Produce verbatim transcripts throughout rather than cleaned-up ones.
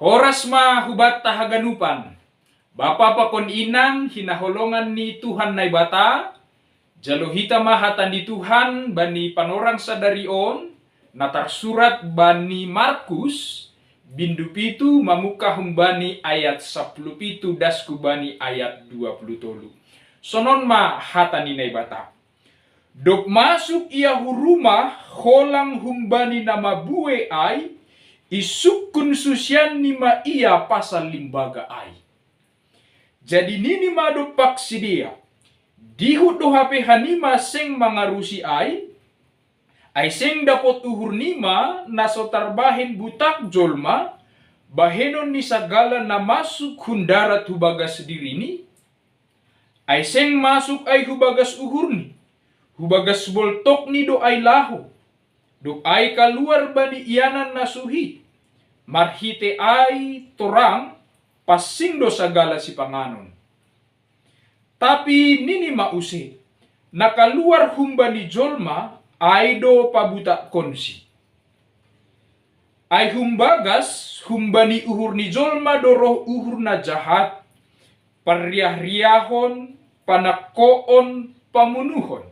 Horas ma hubanta haganupan. Bapa pakon inang hinaholongan ni Tuhan Naibata, jalo hita ma hata ni Tuhan bani panorang sadari on, na tarsurat bani Markus, bindu pitu, mamungka humbani ayat sapuluh pitu das ku bani ayat dua puluh tolu. Sonon ma hata ni Naibata. Dob masuk ia hu rumah, holang humbani na mabue ai, isungkun susianni ma ia pasal limbaga ai. Jadi nini ma dompak sidea, dihut do hape hanima seng mangarusi ai? Ai seng dapot uhurnima na so tarbahen butak jolma, bahenon ni sagala na masuk hun darat hu bagas dirini? Ai seng masuk ai hu bagas uhurni, hu bagas boltokni do ai laho, dob ai kaluar bani ianan na suhi, marhite ai torang, pansing do sagala sipanganon. Tapi nini ma use, na kaluar humbani jolma, ai do pabutakkonsi. Ai humbagas, humbani uhur ni jolma do roh uhur na jahat, parriah-riahon, panangkoon, pamunuhon,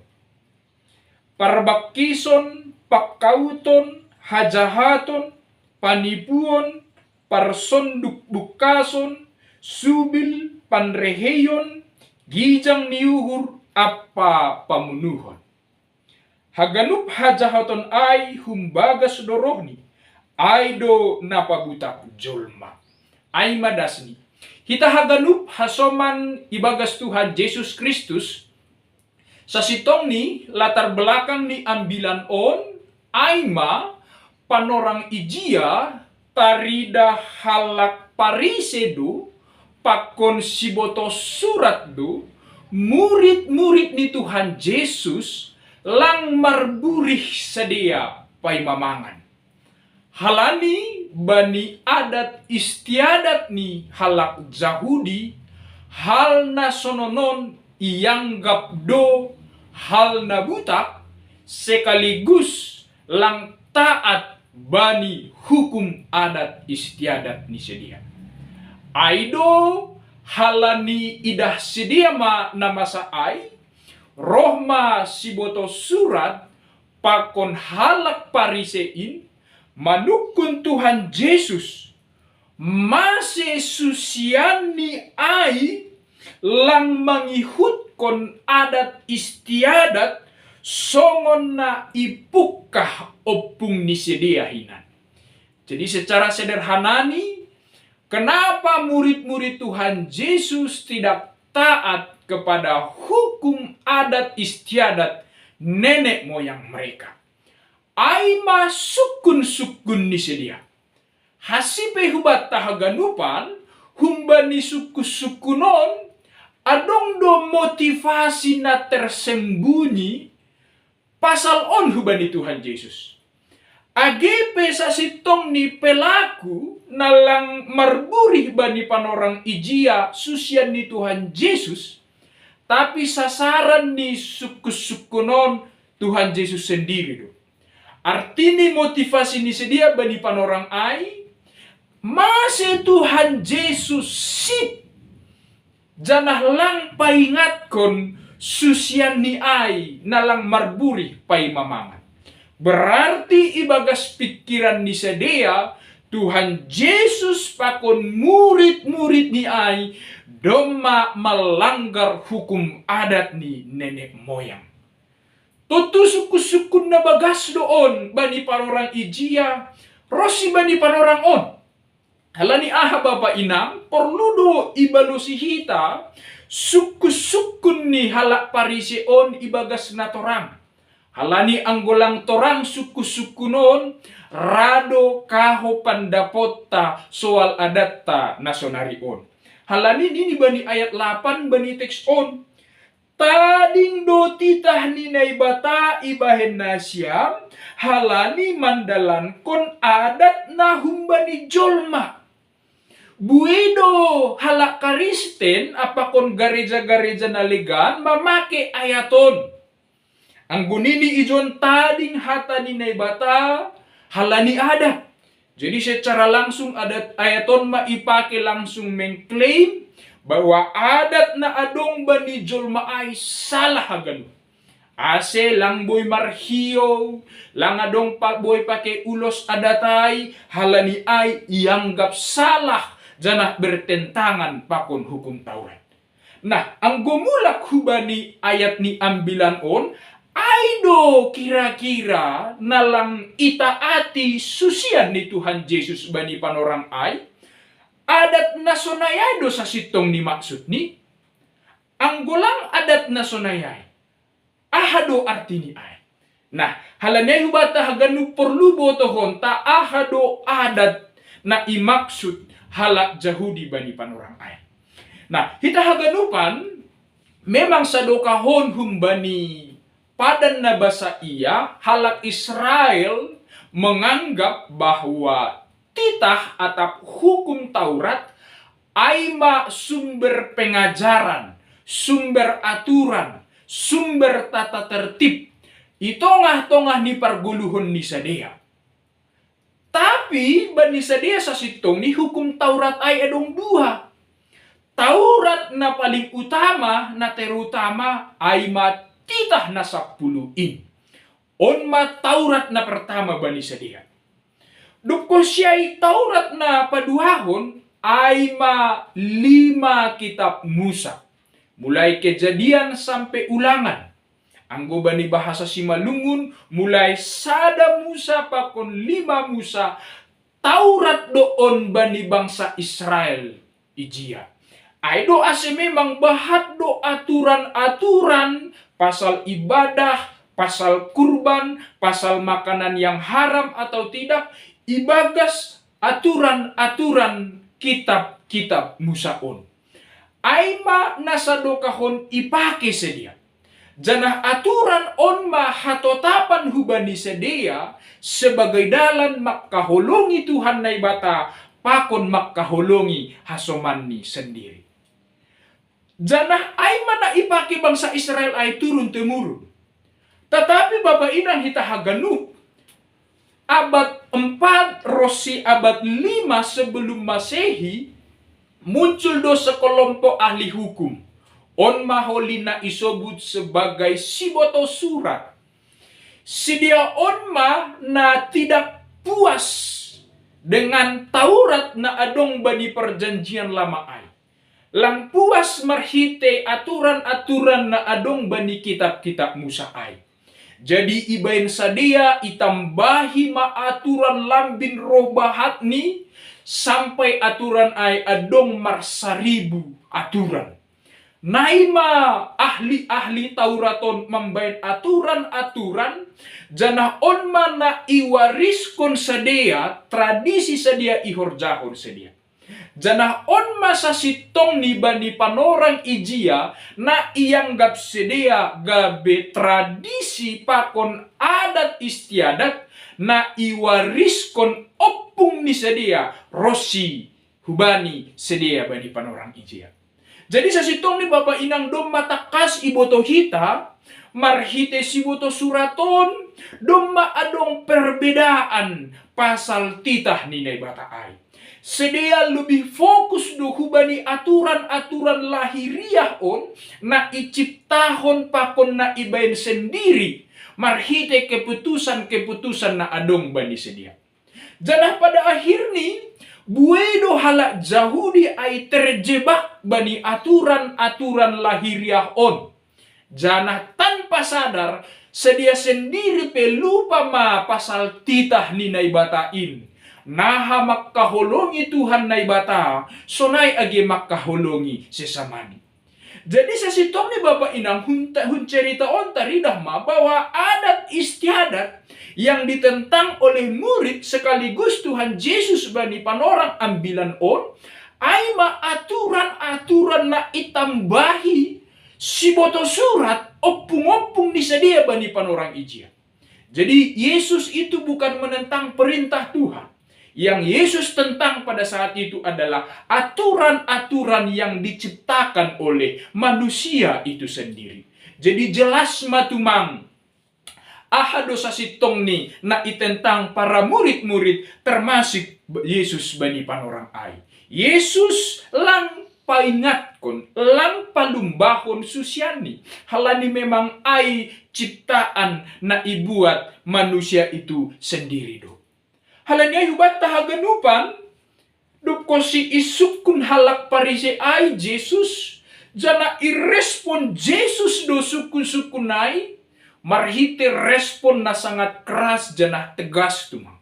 parbangkison, pangkauton, hajahaton, panipuon, parsonduk-bungkason, subil, panreheion, gijang ni uhur, ampa pamunuhon. Haganup hajahaton ai humbagas do rohni, ai do na pabutak jolma. Ai ma dasni. Hita haganup hasoman ibagas Tuhan Jesus Kristus, sasintongni latar belakang ni ambilan on, ai ma panorang ijia tarida halak Parise do, pakon siboto surat do, murid-murid ni Tuhan Jesus lang marburih sidea paima mangan. Halani bani adat istiadat ni halak Jahudi, hal na sonon on ianggap do hal na butak, sekaligus lang taat bani hukum adat istiadat ni sidea. Ai do halani idah sidea ma na masa ai, roh ma siboto surat pakon halak Parise in manungkun Tuhan Jesus, mase susianni ai lang mangihutkon adat istiadat songon na ipungkah ompung ni sidea hinan. Jadi secara sederhanani, kenapa murid-murid Tuhan Jesus tidak taat kepada hukum adat istiadat nenek moyang mereka? Ai ma sungkun-sungkun ni sidea. Hasipe hubanta haganupan, humbani sungkun-sungkun on, adong do motivasi na tersembunyi pasal on hubani Tuhan Jesus. Age pe sasintongni pelaku na lang marburih bani panorang ijia susian ni Tuhan Jesus, tapi sasaran ni sungkun-sungkun on Tuhan Jesus sendiri do. Artini motivasi ni sidea bani panorang ai, mase Tuhan Jesus sip, janah lang paingatkon susianni ai na lang marburih paima mangan. Berarti ibagas pikiran ni sidea, Tuhan Jesus pakon murid-muridni ai domma malanggar hukum adat ni nenek moyang. Tontu sungkun-sungkun na bagas do on bani panorang ijia ronsi bani panorang on. Halani aha bapa inang, porlu do ibalosi hita sungkun-sungkun ni halak Parise on ibagas na torang. Halani anggo lang torang sungkun-sungkun on, ra do kaho pandapotta soal adatta na sonari on. Halani nini bani ayat lapan bani teks on, tading do titah ni Naibata ibahen nasiam, halani mandalankon adat na humbani jolma. Bue do halak Kristen apakon gareja-gareja na legan mamake ayat on. Anggo nini ijon tading hata ni Naibata halani adat, Jadi secara langsung adat ayat on ma ipake langsung mengklaim bahwa adat na adong bani jolma ai salah haganup. Ase lang boi marhiou, lang adong pa boi pake ulos adat ai, halani ai ianggap salah janah bertentangan pakon hukum Taurat. Nah, anggo mulak hubani ayat ni ambilan on, ai do kira-kira na lang itaati susian ni Tuhan Jesus bani panorang ai? Adat na sonai ai do sasintong ni maksud ni? Anggo lang adat na sonai ai, aha do artini ai? Nah, halani ai hubata haganup porlu botohonta aha do adat na imaksud halak Jahudi bani panorang ai. Nah, hita haganupan memang sadokahon humbani padan na basa ia, halak Israel menganggap bahwa titah atap hukum Taurat ai ma sumber pengajaran, sumber aturan, sumber tata tertib i tongah-tongah ni pargoluhon ni sadea. Tapi bani sadea sasintong ni hukum Taurat ai adong dua. Taurat na paling utama, na terutama, ai ma titah na sampulu in. On ma Taurat na pertama bani sadea. Dob konsi ai Taurat na paduahon ai ma lima kitab Musa. Mulai Kejadian sampe Ulangan. Anggo bani bahasa Simalungun, mulai sada Musa pakon lima Musa, Taurat do on bani bangsa Israel ijia. Ai do ase memang bahat do aturan-aturan pasal ibadah, pasal kurban, pasal makanan yang haram atau tidak, ibagas aturan-aturan kitab-kitab Musa on. Ai ma na sadokahon ipake sadea. Janah aturan on ma hatotapan hubani sadea sebagai dalan mangkaholongi Tuhan Naibata pakon mangkaholongi hasomanni sendiri. Janah ai ma na ipake bangsa Israel ai turun-temurun. Tatapi bapa inang hita haganup, abad empat ronsi abad lima sebelum Masehi, muncul do sekelompok ahli hukum. On ma holi na isobut sebagai siboto surat. Sidea on ma na tidak puas dengan Taurat na adong bani Perjanjian Lama ai. Lang puas marhite aturan-aturan na adong bani kitab-kitab Musa ai. Jadi ibaen sadea itambahi ma aturan lambin roh bahatni, sampai aturan ai adong marsaribu aturan. Nai ma ahli-ahli Taurat on mambaen aturan-aturan, janah on ma na iwariskon sadea, tradisi sadea ihorjahon sadea. Janah on ma sasintongni bani panorang ijia na ianggap sadea gabe tradisi pakon adat istiadat na iwariskon ompung ni sadea ronsi hubani sadea bani panorang ijia. Jadi sasintongni bapa inang domma tangkas iboto hita, marhite siboto surat on, domma adong perbedaan pasal titah ni Naibata ai. Sidea lebih fokus do hubani aturan-aturan lahiriah on na iciptahon pakon na ibaen sendiri marhite keputusan-keputusan na adong bani sidea. Janah pada akhirni, buei do halak Jahudi ai terjebak bani aturan-aturan lahiriah on. Janah tanpa sadar, sidea sendiri pe lupa ma pasal titah ni Naibata in. Naha mangkaholongi Tuhan Naibata, sonai age mangkaholongi sesamani. Jadi sasintongni bapa inang hun, hun cerita on taridah ma bahwa adat istiadat yang ditentang oleh murid sekaligus Tuhan Jesus bani panorang ambilan on, ai ma aturan-aturan na itambahi siboto surat ompung-ompung ni sidea bani panorang ijia. Jadi Yesus itu bukan menentang perintah Tuhan. Yang Yesus tentang pada saat itu adalah aturan-aturan yang diciptakan oleh manusia itu sendiri. Jadi jelas ma tumang aha do sasintongni na itentang para murid-murid termasuk Yesus bani panorang ai. Yesus lang paingatkon, lang palumbahon susianni. Halani memang ai ciptaan na ibuat manusia itu sendiri do. Halani ai hubatta haganupan, dob konsi isukkun halak Parisei ai Jesus, janah irespon Jesus do sukkun-sukkun ai, marhitei respon na sangat keras janah tegas tumang.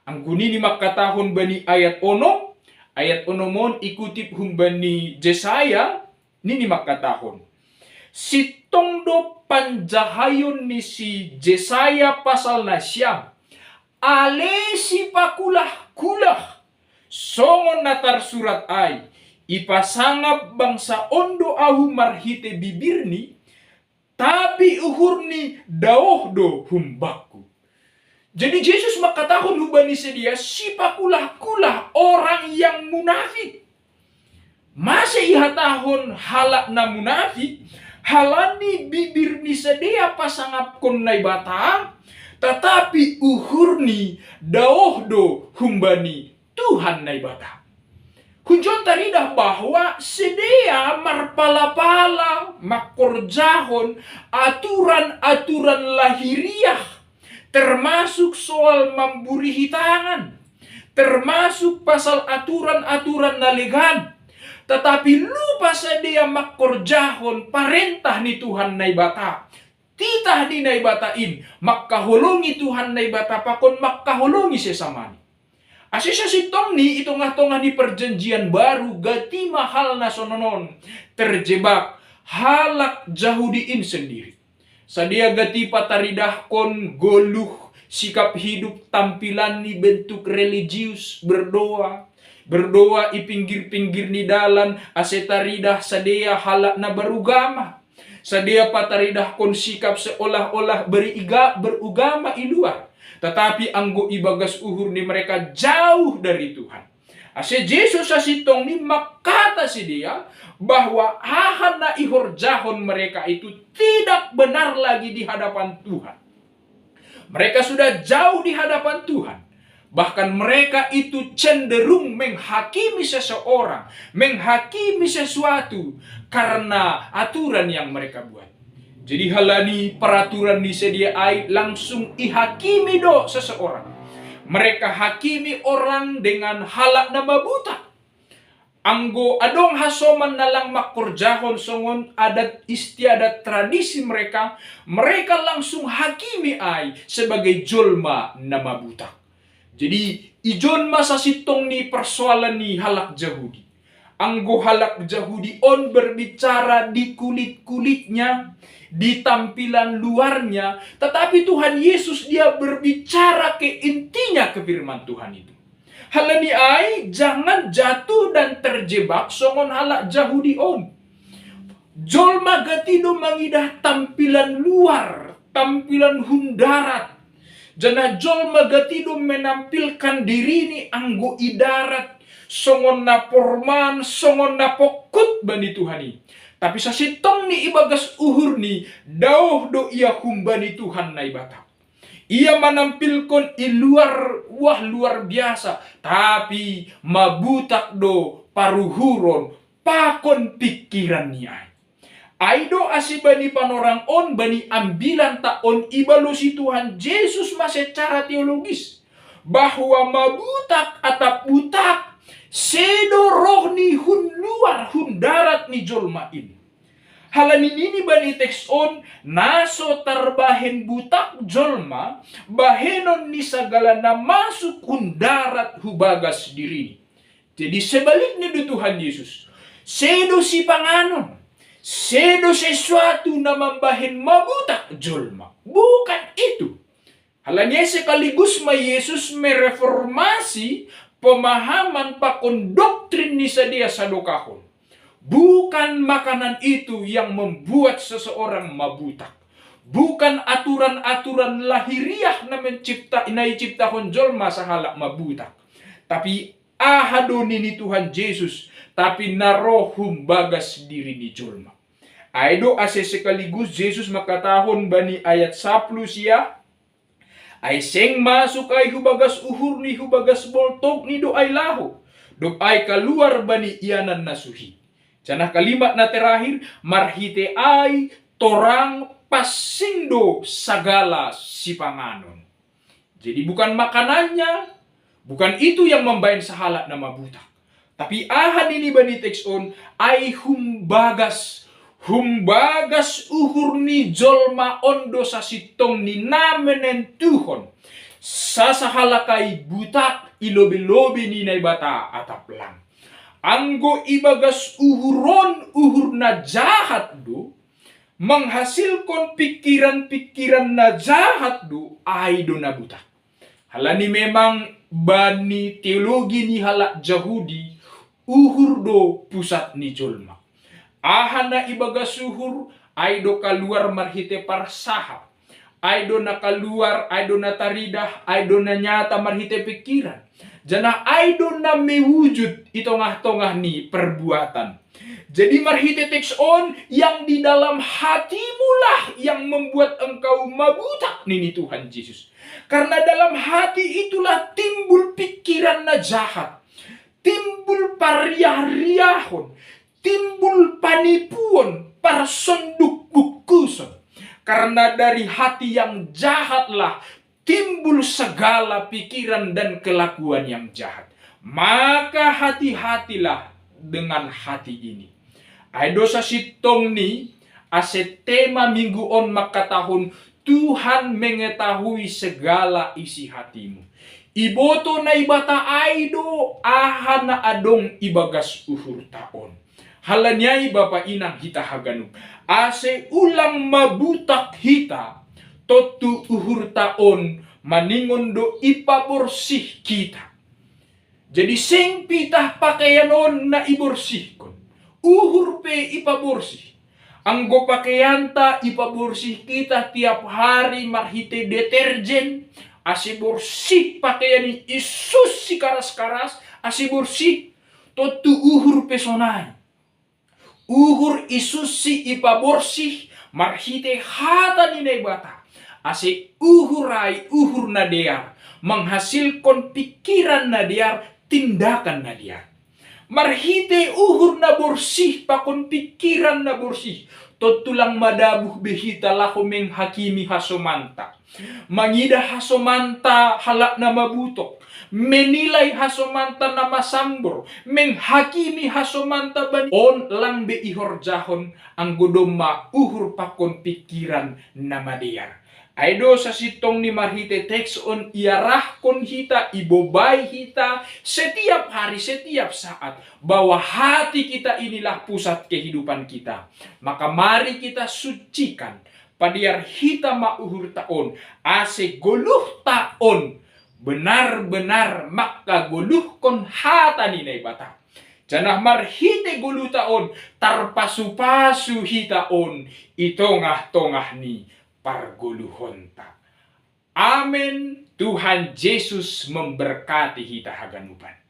Anggo nini mangkatahon bani ayat onom, ayat onom on ikutip humbani Jesaya, nini mangkatahon: Sintong do panjahaion ni si Jesaya pasal nasiam, ale sipakulah-kulah, songon na tarsurat ai, ipasangap bangsa on do Ahu marhitei bibirni, tapi uhurni daoh do humbakku. Jadi Jesus mangkatahon hubani sidea, sipakulah-kulah, orang yang munafik. Mase ihatahon halak na munafik? Halani bibir ni sidea pasangapkon Naibata, tatapi uhurni daoh do humbani Tuhan Naibata. Hunjon taridah bahwa sidea marpala-pala mangkorjahon aturan-aturan lahiriah, termasuk soal mamburihi tangan, termasuk pasal aturan-aturan na legan. Tatapi lupa sidea mangkorjahon parentah ni Tuhan Naibata. Titah ni Naibata in mangkaholongi Tuhan Naibata pakon mangkaholongi sesamani. Ase sasintongni i tongah-tongah ni Perjanjian Baru gati ma hal na sonon on terjebak halak Jahudi in sendiri. Sidea gati pataridahkon goluh, sikap hidup, tampilanni, bentuk religius, berdoa, berdoa i pinggir-pinggir ni dalan, ase taridah sidea halak na berugama. Sidea pataridahkon sikap seolah-olah beriga-, berugama i luar, tatapi anggo ibagas uhur ni mereka jauh dari Tuhan. Ase Jesus sasintongni mangkata sidea bahwa aha na ihorjahon mereka itu tidak benar lagi di hadapan Tuhan. Mereka sudah jauh di hadapan Tuhan. Bahkan mereka itu cenderung menghakimi seseorang, menghakimi sesuatu karena aturan yang mereka buat. Jadi halani peraturan ni sidea ai langsung ihakimi do seseorang. Mereka hakimi orang dengan halak na mabutak. Anggo adong hasoman na lang mangkorjahon songon adat istiadat tradisi mereka, mereka langsung hakimi ai sebagai jolma na mabutak. Jadi, ijon ma sasintongni persoalan ni halak Jahudi. Anggo halak Jahudi on berbicara di kulit-kulitnya, di tampilan luarnya, tetapi Tuhan Yesus dia berbicara ke intinya ke firman Tuhan itu. Halani ai, jangan jatuh dan terjebak songon halak Jahudi on. Jolma gati do mangidah tampilan luar, tampilan hun darat. Janah jolma gati do menampilkan dirini anggo i darat, songon na porman, songon na pongkut bani Tuhan i. Tapi sasintongni ibagas uhurni, daoh do ia humbani Tuhan Naibata. Ia manampilkon i luar, wah, luar biasa, tapi mabutak do paruhuron pakon pingkiranni ai. Ai do ase bani panorang on, bani ambilanta on ibalosi Tuhan Jesus ma secara teologis, bahwa mabutak atap butak sedo roh ni hun luar, hun darat ni jolma in. Halani nini bani teks on, na so tarbahen butak jolma, bahenon ni sagala na masuk hun darat hu bagas dirini. Jadi sebaliknya do Tuhan Yesus. Sedo sipanganon, sedo sesuatu na mambahen mabutak jolma. Bukan itu. Halani ai sekaligus ma Yesus mereformasi pemahaman pakon doktrin ni sidea Sadukahon. Bukan makanan itu yang membuat seseorang mabutak. Bukan aturan-aturan lahiriah na mencipta, na iciptahon jolma sahalak mabutak. Tapi aha do nini Tuhan Jesus, tapi na roh humbagas diri ni jolma. Ai do ase sekaligus Jesus mangkatahon bani ayat sapuluh sia, Ai seng masuk ai hu bagas uhurni, hu bagas boltokni do ai laho, dob ai kaluar bani ianan na suhi. Janah kalimat na terakhir, marhite ai torang pansing do sagala sipanganon. Jadi bukan makanannya, bukan itu yang mambahen sahalak na mabutak. Tapi aha nini bani teks on, ai humbagas, humbagas uhur ni jolma on do sasintongni na manentuhon, sasahalak ai butak i lobei-lobei ni Naibata atap lang. Anggo ibagas uhur on uhur na jahat do, manghasilkon pingkiran-pingkiran na jahat do, ai do na butak. Halani memang bani teologi ni halak Jahudi, uhur do pusat ni jolma. Aha na ibagas uhur, ai do kaluar marhite parsahap. Ai do na kaluar, ai do na taridah, ai do na nyata marhite pingkiran. Janah ai do na mewujud i tongah-tongah ni perbuatan. Jadi marhite teks on, yang di dalam hatimulah yang membuat engkau mabutak, nini Tuhan Jesus. Karena dalam hati itulah timbul pingkiran na jahat, timbul pariah-riahon, timbul panipuon, parsonduk bungkuson. Karena dari hati yang jahatlah timbul segala pikiran dan kelakuan yang jahat. Maka hati-hatilah dengan hati ini. Ai do sasintongni, ase tema minggu on mangkatahon Tuhan mengetahui segala isi hatimu. Iboto Naibata ai do aha na adong ibagas uhurta on. Halani ai bapa inang hita haganup, ase ulang mabutak hita, tontu uhurta on maningon do ipaborsih hita. Jadi seng pitah pakaian on na iborsihkon, uhur pe ipaborsih. Anggo pakaianta ipaborsih hita tiap hari marhite deterjen, ase borsih pakaian i, isussi karas-karas, ase borsih, tontu uhur pe sonai. Uhur isussi ipaborsih marhite hata ni Naibata, ase uhur ai uhur na dear, manghasilkon pingkiran na dear, tindakan na dear. Marhite uhur na borsih pakon pingkiran na borsih, tontu lang madabuh be hita laho menghakimi hasomanta, mangidah hasomanta halak na mabutok, menilai hasomanta na masambor, menghakimi hasomanta bani on lang be ihorjahon anggo domma uhur pakon pingkiran na madear. Ai do sasintongni marhite teks on iarahkon hita, ibobai hita setiap hari, setiap saat, bahwa hati kita inilah pusat kehidupan kita. Maka mari kita sucikan, padear hita ma uhurta on, ase goluhta on benar-benar mangkagoluhkon hata ni Naibata. Janah marhite goluhta on tarpasu-pasu hita on i tongah-tongah ni pargoluhonta. Amen. Tuhan Jesus memberkati hita haganupan.